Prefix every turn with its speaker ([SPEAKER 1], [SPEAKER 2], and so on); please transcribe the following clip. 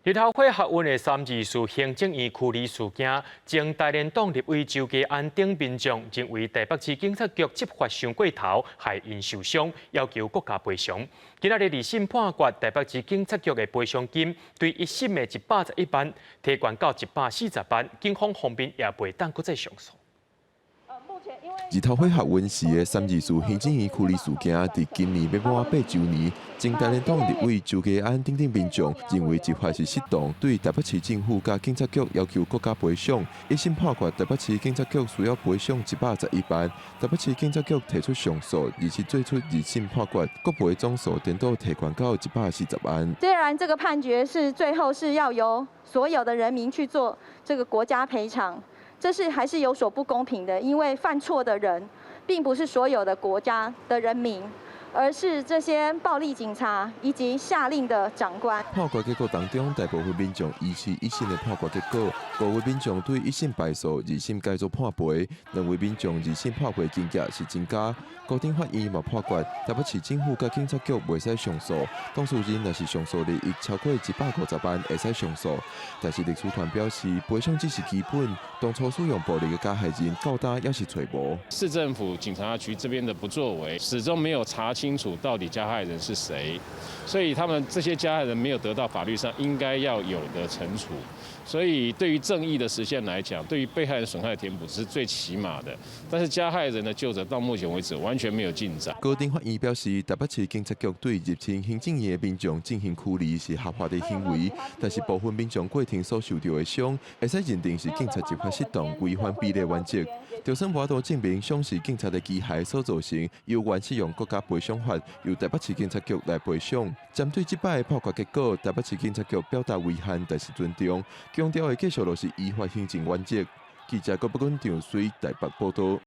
[SPEAKER 1] 日頭花學運的三二四行政院驅離事件，前台聯黨立委周家安等民眾認為台北市警察局執法傷過頭，害𪜶受傷，要求國家賠償。今仔日二審判決台北市警察局的賠償金對一審的111萬提懸到140萬，警方方面也袂當閣再上訴。
[SPEAKER 2] 日頭花學運時的三二四行政院驅離事件，佇今年欲滿8週年。前台聯黨立委周家安等等民眾認為執法是失當，對台北市政府佮警察局要求國家賠償。一審判決台北市警察局需要賠償111萬，台北市警察局提出上訴，而且做出二審判決，國賠總數顛倒提懸到140萬。
[SPEAKER 3] 雖然這個判決是最後是要由所有的人民去做這個國家賠償。這是還是有所不公平的，因為犯錯的人並不是所有的國家的人民，而是這些暴力警察以及下令的長官。
[SPEAKER 2] 判決結果當中，大部分民眾支持一審的判決結果，五位民眾對一審敗訴，二審改做判賠；兩位民眾二審判賠金額是增加。高等法院嘛判決，台北市政府佮警察局袂使上訴，當事人若是上訴利益超過150萬，會使上訴。但是律師團表示，賠償只是基本，當初使用暴力的加害人到今猶是揣無。
[SPEAKER 4] 市政府警察局這邊的不作為，始終沒有查清楚到底加害人是誰，所以他們這些加害人沒有得到法律上應該要有的懲處。所以對於正義的實現來講，對於被害人損害填補是最起碼的，但是加害人的究責到目前為止完全沒有進展。
[SPEAKER 2] 高等法院表示，台北市警察局對入侵行政院的民眾進行驅離是合法的行為，但是部分民眾過程所受著的傷，會使認定是警察執法失當，違反比例原則。就算無法度證明傷是警察的機械所造成，猶原適用國家賠償法，由台北市警察局來賠償。針對這擺的判決結果，台北市警察局表達遺憾，但是尊重，強調會繼續落實依法行政原則。記者郭北軍、張水台北報道。